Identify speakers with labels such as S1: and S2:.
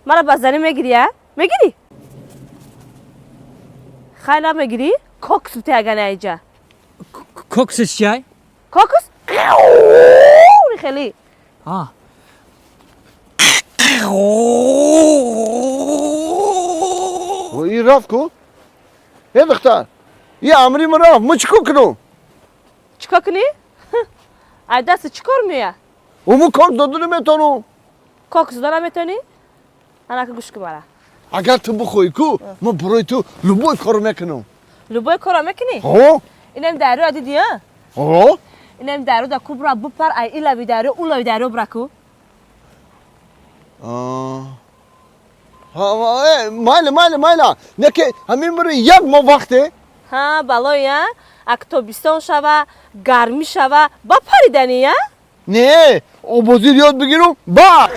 S1: Мара ба занӣ мегирӣ, а? Мегирӣ? Хай, намегирӣ? Кокс бите агар наиҷа.
S2: Коксиш чиай?
S1: Кокс? Хеле.
S2: А.
S3: И рафт ку? Э, духтар, и амри ма рафт, мо чӣ кор кунам?
S1: Чӣ кор кунӣ? Ай дасти чӣ кор меояд?
S3: Уму кокс дода наметавонам.
S1: Кокс дода наметавонӣ? Анака, гӯш кун мара.
S3: Агар ту бихоҳӣ ку, ман барои ту любой корро мекунам.
S1: Любой корро мекунӣ?
S3: Ҳо.
S1: Инам дарё дидӣ, а?
S3: Ҳо.
S1: Инам дарё да ку бра, бипар, ай ин лаби дарё ун лаби дарё бира ку.
S3: Майла, майла, майла, не ки ҳамин барои як моҳ вақте.
S1: Ҳа, балои, а? Ак тобистон шава, гармӣ шава, ба париданӣ, а?
S3: Не, обозир ёд бигирум ба.